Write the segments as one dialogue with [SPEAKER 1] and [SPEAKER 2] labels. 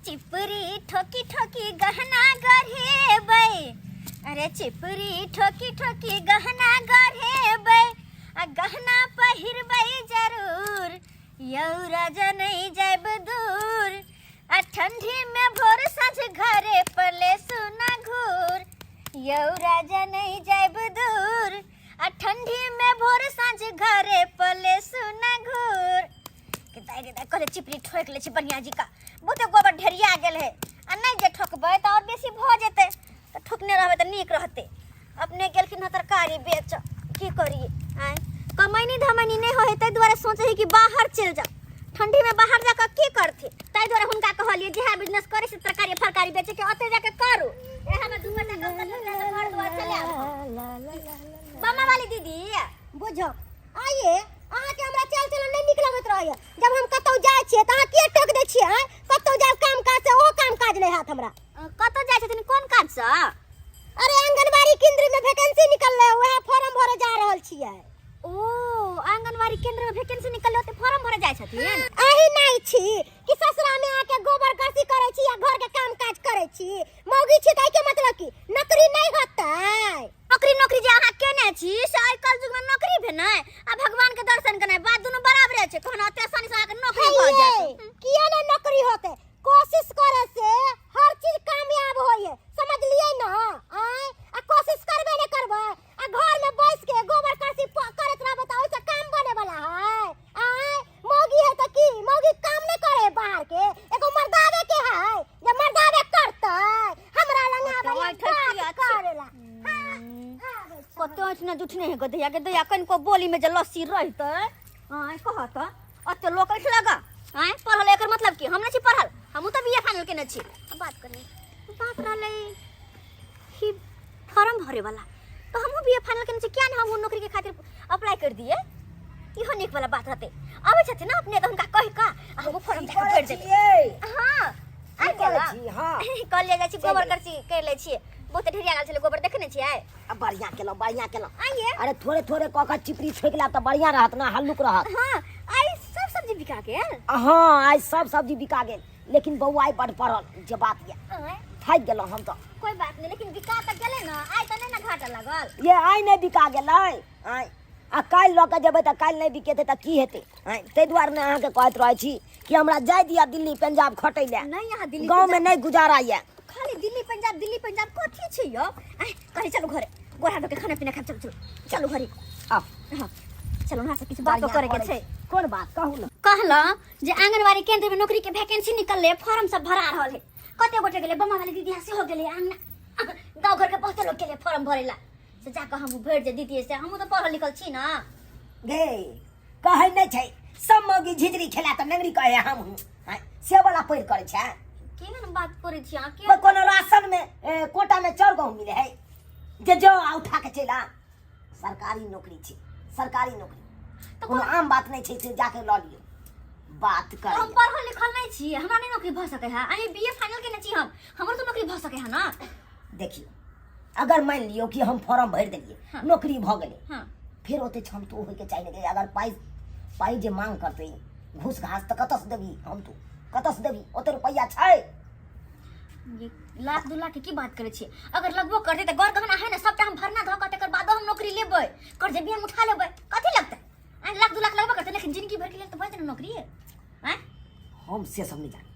[SPEAKER 1] चिपरी ठोकी ठोकी गहना गढ़ेबै। अरे चिपरी ठोकी ठोकी गहना गढ़ेबै आ गहना पहिरबै जरूर, यौ राजा नहीं जायब दूर। आ ठंडी में भोर साँझ घरे पर ले सुना घूर, यौ राजा नहीं जायब दूर। आ ठंडी में भोर साँझ घरे पर ले सुना घूर। के दाई रे दाई, कहले चिपरी ठोक ले छी बढ़िया जी का, बहुते गोबर ढेरिया गेल है। आ नहीं जे ठोकबै तऽ और बेसी भऽ जेतै, तऽ ठोकने रहबै तऽ नीक रहतै। अपने गेलखिन हँ तरकारी बेच, की करिए आँय, कमैनी धमैनी नहि होइ है, ताहि दुआरे सोचै है कि बाहर चलि जाउ। ठंडी में बाहर जाकऽ की करथिन, ताहि दुआरे हुनका कहलियै जेहा बिजनेस करै से तरकारी फरकारी बेचैके ओतै जाकऽ करू। एहा में दू गोटा कम कम घर दुआर चलि आबू। बम्मा वाली दीदी
[SPEAKER 2] बुझो आइए, अहाँके हमरा चाल चलन नहि नीक लगैत रहैया। जब हम कतौ जाइ छियै तऽ अहाँ किया टोक दै छियै आँय? कतौ जायब काम काज से, ओहो काम काज नहि हैत हमरा।
[SPEAKER 1] कतौ जाइ छथिन कोन काजसँ?
[SPEAKER 2] अरे आंगनबाड़ी केंद्र में वैकेंसी निकललै, वएह फॉर्म भरे जा रहल छियै।
[SPEAKER 1] ओ आंगनबाड़ी केंद्र में वैकेंसी निकललै, ओते फॉर्म भरे जाइ छथिन।
[SPEAKER 2] अही नहि छी कि ससुरा में आके गोबर गरसी करै छी या घर के काम काज करै छी? मौगी छी तऽ एहिके मतलब की नौकरी नहि होतै?
[SPEAKER 1] नौकरी नौकरी जे अहाँ केने छी से आइ कल युग में नौकरी भेनाइ आ भगवान के दर्शन केनाइ बात दुनू बराबरे छै। कहना ओते आसानी से अहाँके नौकरी भऽ जायत?
[SPEAKER 2] किया ने नौकरी होतै, कोशिश करे से हर चीज कामयाब होइए, समझलिए ना? आय आ कोशिश करबे ने करबै आ घर में बैस के गोबर करसी करैत रहबै तऽ ओइसे काम बने वाला है? आय मौगी है तऽ की मौगी काम नहीं करे है बाहर के? एगो मर्दावे के है जे मर्दावे करतै, हमरा लंग आबै है
[SPEAKER 1] ओते
[SPEAKER 2] बात
[SPEAKER 1] ऐठै
[SPEAKER 2] करेला। हाँ, आबै छै।
[SPEAKER 1] कते ऐठना जुठने है गदैया के दैया, कनिको बोली में जे लस्सी रहितै। आय कहत अते लोक ऐठ लगा आय पढ़ल, एकर मतलब की हम नहीं छी पढ़ल? हमहूँ तऽ बीए फाइनल केने छी। अब बात करी बात रहलै ही फॉर्म भरे वाला, तो हमहूँ बीए फाइनल केने छी, किया ने हमहूँ नौकरी के खातिर अप्लाई कर दिए? इहो नीक वाला बात रहतै। आबै छथिन ना अपने तऽ हुनका कहि कऽ आ हमहूँ फॉर्म जाके भरि देबै। हाँ आबि
[SPEAKER 3] करै
[SPEAKER 1] गेल।
[SPEAKER 3] छी? हाँ।
[SPEAKER 1] कहलियै जाइ छी गोबर
[SPEAKER 3] गेलै।
[SPEAKER 1] करसी कर लै छियै, बहुत ढेरिया गेल छलै गोबर, देखने छियै?
[SPEAKER 3] आ बढ़िया केलहुँ, बढ़िया केलहुँ।
[SPEAKER 1] आइए।
[SPEAKER 3] अरे थोड़े थोड़े कऽ कऽ चिपरी ठोकि लेब तऽ बढ़िया रहत ना, हल्लुक रहत।
[SPEAKER 1] हाँ आइ सब सब्जी बिका गेल।
[SPEAKER 3] हाँ आइ सब सब्जी बिका गेल, लेकिन बौआ बड पड़ल जे बात ये।
[SPEAKER 1] आँय?
[SPEAKER 3] थाकि गेलहुँ हम तऽ।
[SPEAKER 1] कोई बात नहीं, लेकिन बिका तऽ गेलै ना, आइ तऽ नहि ना घाटा लागल।
[SPEAKER 3] ये आइ नहि बिका गेलै आइ, आ काल्हि लऽ कऽ जेबै तऽ काल्हि नहि बिकेतै तऽ की हेतै आँय? ताहि दुआरे ने अहाँके कहैत रहै छी कि हमरा जाय दिअ दिल्ली पंजाब खटै लए।
[SPEAKER 1] नहीं यहाँ दिल्ली
[SPEAKER 3] गाँवमे
[SPEAKER 1] पंजाब
[SPEAKER 3] नहि गुजारा यऽ।
[SPEAKER 1] खाली दिल्ली पंजाब दिल्ली पंजाब कथी छै यौ? आँय कहै चलू घरे, गोड़ हाथ धो के खाना पीना खाब, चलू चलू चलू घरे।
[SPEAKER 3] आउ।
[SPEAKER 1] हाँ चलू, हमरा से किछु बातो
[SPEAKER 3] बढ़िआँ
[SPEAKER 1] करे के
[SPEAKER 3] करै
[SPEAKER 1] छै।
[SPEAKER 3] छी। कोन बात कहू ने?
[SPEAKER 1] कहलहुँ जे आंगनबाड़ी केंद्र में नौकरी के वैकेंसी निकलले, फॉर्म सब भरा रहल है, कते गोटे गेलै, बम्मा वाली दीदी सेहो गेलै, आंगना गाँव घर के बहुते लोग गेलै फॉर्म भरे ला, से जाकऽ हमहूँ भरि जे दीदी, से हमहूँ तऽ पढ़ल लिखल छी ना।
[SPEAKER 3] गे कहै नहि छै सब मौगी झिझरी खेला तऽ नंगरी कहे हमहूँ आँय, से वाला पैर करै छै।
[SPEAKER 1] केहन बात करै छी अहाँ?
[SPEAKER 3] कोई
[SPEAKER 1] केहन
[SPEAKER 3] कोनो राशन में कोटा में चाउर गहूँ मिले है जे जो आ उठा के चलि आ? सरकारी नौकरी छै, सरकारी नौकरी
[SPEAKER 1] तऽ
[SPEAKER 3] कोनो आम बात नहि छै से जाके लऽ लियौ। बात
[SPEAKER 1] तऽ हम
[SPEAKER 3] करै
[SPEAKER 1] पढ़ल लिखल नहि छी, हमरा नहि नौकरी भऽ सकै है? I B A final केने छी हम, हमरो तऽ नौकरी भऽ सकै है ना?
[SPEAKER 3] देखियौ अगर मानि लियौ कि हम फॉर्म भरि देलियै,
[SPEAKER 1] हाँ।
[SPEAKER 3] नौकरी भऽ गेलै,
[SPEAKER 1] हाँ।
[SPEAKER 3] फेर ओते क्षमतो होइके चाही ने। अगर पाइ पाइ जे मांग करतै घूस घास तऽ कतऽसँ देबी हम? तू कतऽसँ देबी? ओते रुपैआ छै?
[SPEAKER 1] ये लाख दू लाख के की बात करै छियै? अगर लगबो करतै तऽ गौर गहना है ने, सबटा हम भरना धऽ कऽ तकर बादो हम नौकरी लेबै, कर्ज भी हम उठा लेबै, कथी लगतै? आँय लाख दू लाख लगबो करतै, लेकिन जिंदगी भर के लेल तऽ भऽ जेतै ने नौकरी? आँय
[SPEAKER 3] हम से सब नहि जानी।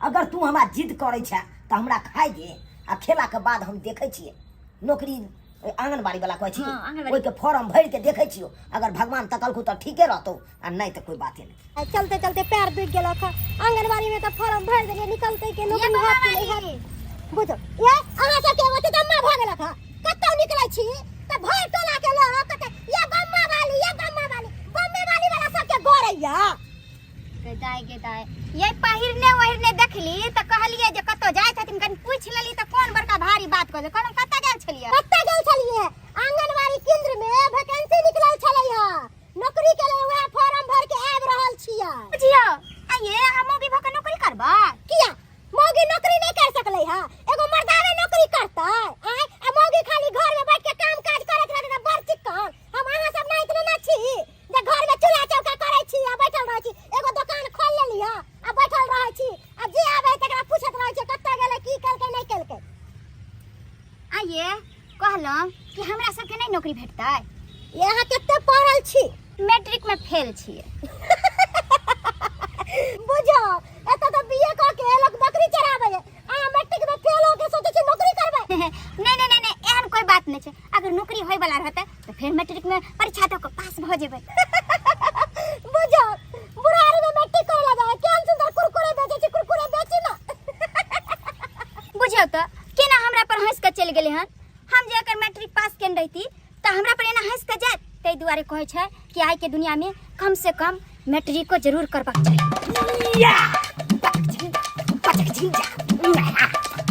[SPEAKER 3] अगर तू हमरा जिद करै छै तऽ हमरा खाइ दे, आ खेलाके बाद हम देखै छियै नौकरी आंगनबाड़ी वाला कहै छी।
[SPEAKER 1] हाँ, आंगनबाड़ी।
[SPEAKER 3] ओहिके फॉर्म भरि के देखै छियौ, अगर भगवान तकलकौ तऽ ठीके रहतौ आ नहि तऽ कोई बाते नहि।
[SPEAKER 2] आ चलते चलते पैर दुखि गेलक हँ। आंगनबाड़ी में तऽ फॉर्म भरि देलियै, निकलतै के नौकरी
[SPEAKER 1] ये
[SPEAKER 2] हैत कि नहि हैत? बुझो ये अहाँ सबके एगो चितम्मा भऽ गेलक हँ। कतौ निकलै छी तऽ भरि टोला के लोग कतै ये बम्मा वाली, ये बम्मा वाली, बम्मे वाली वाला सबके गोरैया।
[SPEAKER 1] गे दाय गे दाय, ये पहिरने ओहिरने देखली तऽ कहलियै जे कतौ जाइ छथिन, कनि पूछि लेली तऽ कोन बड़का भारी बात कहलियै। कहलहुँ कतऽ गेल छलियै?
[SPEAKER 2] कतऽ गेल छलियै? आंगनबाड़ी केंद्र में वैकेंसी निकलल छलै हँ नौकरी के लेल, वएह फॉर्म भर के आबि रहल छियै।
[SPEAKER 1] बुझियौ आइये अहाँ मौगी भऽ कऽ नौकरी करबै?
[SPEAKER 2] किया मौगी नौकरी नहीं कर सकलै हँ? एगो मर्दावे नौकरी करतै आँय, आ मौगी खाली घर में बैठ के काम काज करैत रहतै तऽ बड़ चिक्कन। हम अहाँ सब नहीं इतने ना छी जे घर में चूल्हा चौका करै छी आ बैठल रहै छी। एगो दोकान खोल लेली हँ आ बैठल रहै छी, आ जे आबै तकरा पूछैत
[SPEAKER 1] कहलहुँ कि हमरा सबके नहि नौकरी भेटतै।
[SPEAKER 2] यहाँ कते पढ़ल छी?
[SPEAKER 1] मैट्रिक में फेल छियै।
[SPEAKER 2] बुझो एतऽ तऽ बीए कऽ के लोक बकरी चराबै है, अहाँ मैट्रिक में फेल हो के सोचै छी नौकरी करबै।
[SPEAKER 1] नहीं नहीं नहीं नहीं, एहन कोई बात नहीं छै। अगर नौकरी होय वाला रहतै तऽ फेर मैट्रिक में परीक्षा दऽ कऽ पास भऽ जेबै।
[SPEAKER 2] बुझो बुढ़ारी में मैट्रिक करे ला जाए, केहन सुंदर कुरकुरे बेचै छी, कुरकुरे बेची ना।
[SPEAKER 1] बुझियौ तऽ केना हमरा पर हंसि कऽ चलि गेलै हन। हम जे अगर मैट्रिक पास केने रहिती तऽ हमरा पर एना हंसि कऽ जायत। ताहि दुआरे कहै छै कि आइ के दुनिया में कम से कम मैट्रिको जरूर करबाक चाही।
[SPEAKER 3] या पचक झिंग पचक झिंग जा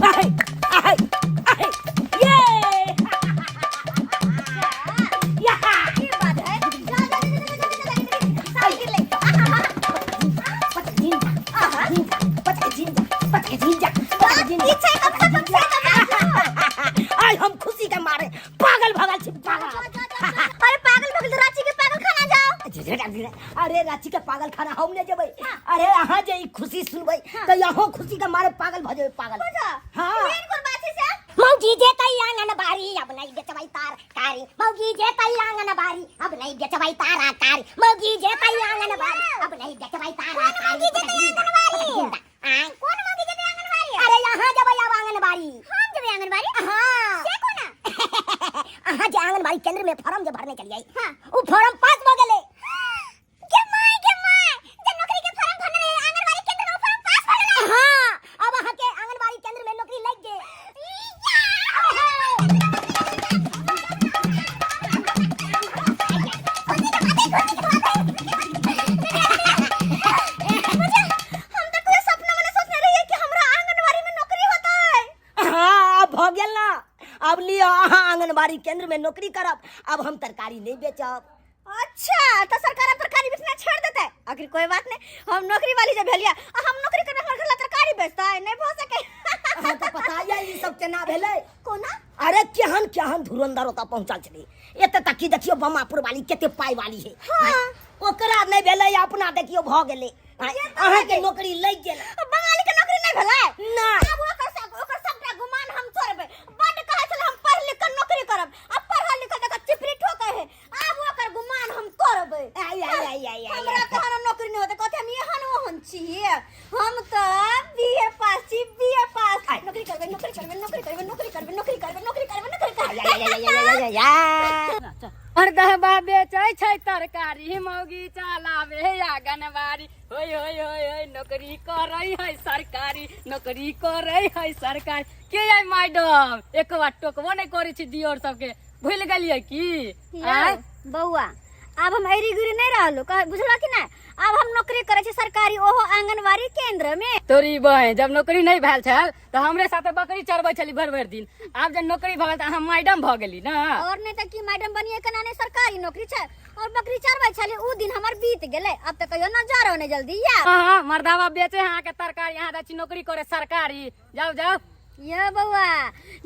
[SPEAKER 3] आहे आहे आहे ये या
[SPEAKER 1] की बात है? जा, जा, जा, जा, जा, जा, जा, जा, जा, गिर ले।
[SPEAKER 3] पचक झिंग पचक झिंग पचक झिंग पचक झिंग।
[SPEAKER 1] की छै? कब से कब से कब?
[SPEAKER 3] आइ हम खुशी के मारे पागल भगल छी, पागल।
[SPEAKER 1] अरे पागल भगल तो रांची के पागल खाना जाओ।
[SPEAKER 3] अरे रांची के पागल खाना हम नहीं जेबै। अरे अहाँ जे ई खुशी सुनबै तऽ अहाँ खुशी के मारे पागल भऽ जेबै, पागल। हाँ।
[SPEAKER 1] एहन कोन बात छै से?
[SPEAKER 2] मौगी जे तई आंगन बारी अब नहीं बेचबै तार कारी, मौगी जे तई आंगन बारी अब नहीं बेचबै तारा कारी, मौगी जे तई आंगन बारी अब नहीं बेचबै तारा कारी।
[SPEAKER 1] मौगी जे तई आंगन बारी?
[SPEAKER 2] आय।
[SPEAKER 1] कोन मौगी जेतै आंगनबाड़ी?
[SPEAKER 2] अरे यहाँ जेबै अब आंगनबाड़ी।
[SPEAKER 1] हम जेबै आंगनबाड़ी?
[SPEAKER 2] हाँ।
[SPEAKER 1] से कोना?
[SPEAKER 2] अहाँ जे आंगनबाड़ी केंद्र में फॉर्म जे भरने चलिए,
[SPEAKER 1] हाँ।
[SPEAKER 2] उ फॉर्म पास भ गेलै।
[SPEAKER 1] गे my, गे my, जे नौकरी के फॉर्म भरने रहे आंगनबाड़ी केंद्र में, उ फॉर्म पास भ गेलै।
[SPEAKER 2] हाँ, अब अहाँ के आंगनबाड़ी केंद्र में नौकरी लग गेल।
[SPEAKER 1] हम तऽ कहियो सपना में नहि सोचने रहियै कि हमरा आंगनबाड़ी में नौकरी होतै।
[SPEAKER 3] हाँ, अब भऽ गेल ना। अब लिअ, अहाँ आंगनबाड़ी केंद्र में नौकरी करब, अब हम तरकारी नहीं बेचब।
[SPEAKER 1] अच्छा, तो सरकार अब तरकारी बेचना छोड़ देतै। आखिर कोई बात नहीं, हम नौकरी वाली जे भेलियै आ हम नौकरी करबै, हमर घर ला तरकारी बेचतै नहीं भऽ सकै।
[SPEAKER 3] अहाँ के पता ये ई सब केना भेलै?
[SPEAKER 1] कोना?
[SPEAKER 3] अरे केहन केहन धुरंधर ओतऽ पहुँचल छलै। एते तक कि देखियौ बमापुर वाली कते पाइ वाली है।
[SPEAKER 1] हाँ।
[SPEAKER 3] ओकरा नहीं भेलै, अपना देखियौ भऽ गेलै। अहाँके नौकरी लागि गेल।
[SPEAKER 1] बंगाली के नौकरी नहीं भेलै?
[SPEAKER 3] ना।
[SPEAKER 1] आब ओकर सबटा गुमान हम तोड़बै। बड्ड कहै छलै हम पढ़ लिख कऽ नौकरी करब, आ पढ़ल लिखल देखऽ चिपरी ठोकै है। आब ओकर गुमान हम तोड़बै।
[SPEAKER 3] आइ, आइ, आइ, आइ, आइ,
[SPEAKER 1] हमरा
[SPEAKER 3] आइ।
[SPEAKER 1] कहाँ नौकरी नहीं होतै, कहते हम एहन ओहन छियै, हम तऽ बीए पास छी, बीए पास।
[SPEAKER 3] आइ।
[SPEAKER 1] नौकरी करबै, नौकरी करबै, नौकरी करबै, नौकरी करबै, नौकरी करबै, नौकरी करबै, नौकरी करबै।
[SPEAKER 3] आइ, आइ, आइ, आइ, आइ, आइ, आइ।
[SPEAKER 4] मर्दबा बेचै छै तरकारी, मौगी चलावे आंगनबाड़ी। होय होय होय होय, नौकरी करै है सरकारी, नौकरी करै है सरकारी। के आई मैडम, एक बार टोकबो नहीं करै छी दियोर सबके, भूल गेलियै की?
[SPEAKER 1] यौ, बौआ, आब हम ऐरी गुरी नहीं रहलु, बुझलो कि नहीं? आब हम नौकरी करै छी सरकारी, ओहो आंगनबाड़ी केंद्र में।
[SPEAKER 4] तोरी बहन, जब नौकरी नहीं भेल छल तऽ हमरे साथे बकरी चरबै छली भरि भरि दिन, आब जब नौकरी भऽ गेल तऽ अहाँ मैडम भऽ गेली ना।
[SPEAKER 1] और नहीं तऽ की, मैडम बनिए केना नहीं, सरकारी नौकरी छै और बकरी चरबै छली, उ दिन हमर बीत गेलै, अब तऽ कहियो न जरो नहीं जल्दी यार।
[SPEAKER 4] हाँ हाँ, मर्दावा बेचे है अहाँके तरकारी, अहाँ जाइ छी नौकरी करे सरकारी। जाउ जाउ।
[SPEAKER 1] ये बौआ,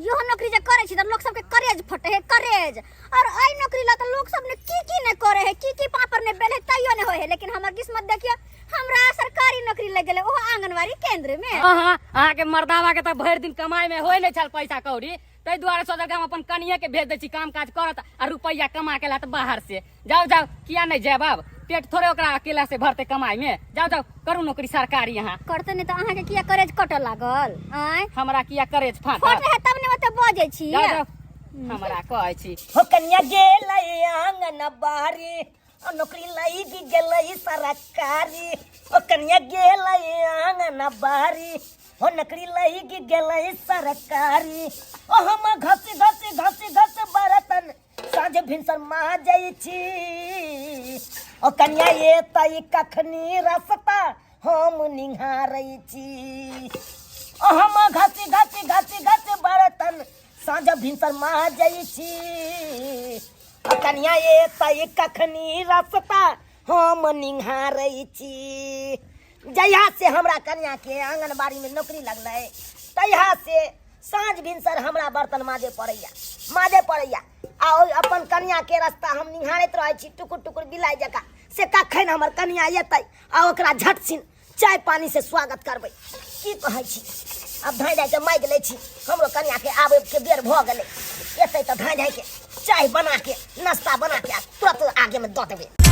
[SPEAKER 1] यो नौकरी जे करे छी त लोक सबके करेज फटे है, करेज। और एहि नौकरी ला त लोक सब ने की की ने करे है, की की पापड़ ने बेले तैयो ने होय है, लेकिन हमर किस्मत देखियो, हमरा सरकारी नौकरी लग गेलै, ओहो आंगनबाड़ी केंद्र में।
[SPEAKER 4] हाँ हाँ, अहाँके मर्दावा के त भरि दिन कमाई में होय नै छल पैसा कौड़ी, ताहि दुआरे सोचल हम अपन कनिये के भेज दै छी काम काज करत आ रुपैया कमा के लात बाहर से। जाओ जाओ, किया नहीं जायब, आब पेट थोड़े ओकरा अकेला से भरते कमाई में। जाओ जाओ, करू नौकरी सरकारी। यहाँ
[SPEAKER 1] करते नहीं तो अहाँ के किया करेज कटऽ लागल? आँय,
[SPEAKER 4] हमरा किया करेज फाटल?
[SPEAKER 1] फट रहे तब ने ओते बजै छी।
[SPEAKER 4] जाओ जाओ, हमरा कहै छी।
[SPEAKER 3] हो कन्या गेलै आंगन बारी, ओ नौकरी लागि गेलै सरकारी। ओ कन्या गेलै आंगन बारी, हो नौकरी लागि गेलै सरकारी। ओ हम घस घस घस घस बरतन साँझ भिनसर माजै छी। ओ कन्या ये तई कखनी रस्ता हम निहारै छी। ओ हम घस घस घस घस बरतन साँझ भिनसर माजै छी। ओ कन्या ये तई कखनी रस्ता हम निहारै छी। जहिया से हमरा कन्या के आंगनबाड़ी में नौकरी लगलै तहिया से साँझ भिनसर हमरा बर्तन माजे पड़ैया, माजे पड़ैया। आ ओहि अपन कन्या के रास्ता हम निहारैत रहै छी टुकुर टुकुर बिलाइ जकाँ, से कखन हमर कन्या एतै आ ओकरा झट छिन चाय पानी से स्वागत करबै। की कहै छी, आब धाँइ धाँइ के मागि लै छी, हमरो कन्या के आबै के बेर भऽ गेलै। एतै तऽ धाँइ धाँइ के चाय बना के नाश्ता बना के आ तुरंत आगे में दऽ देबै।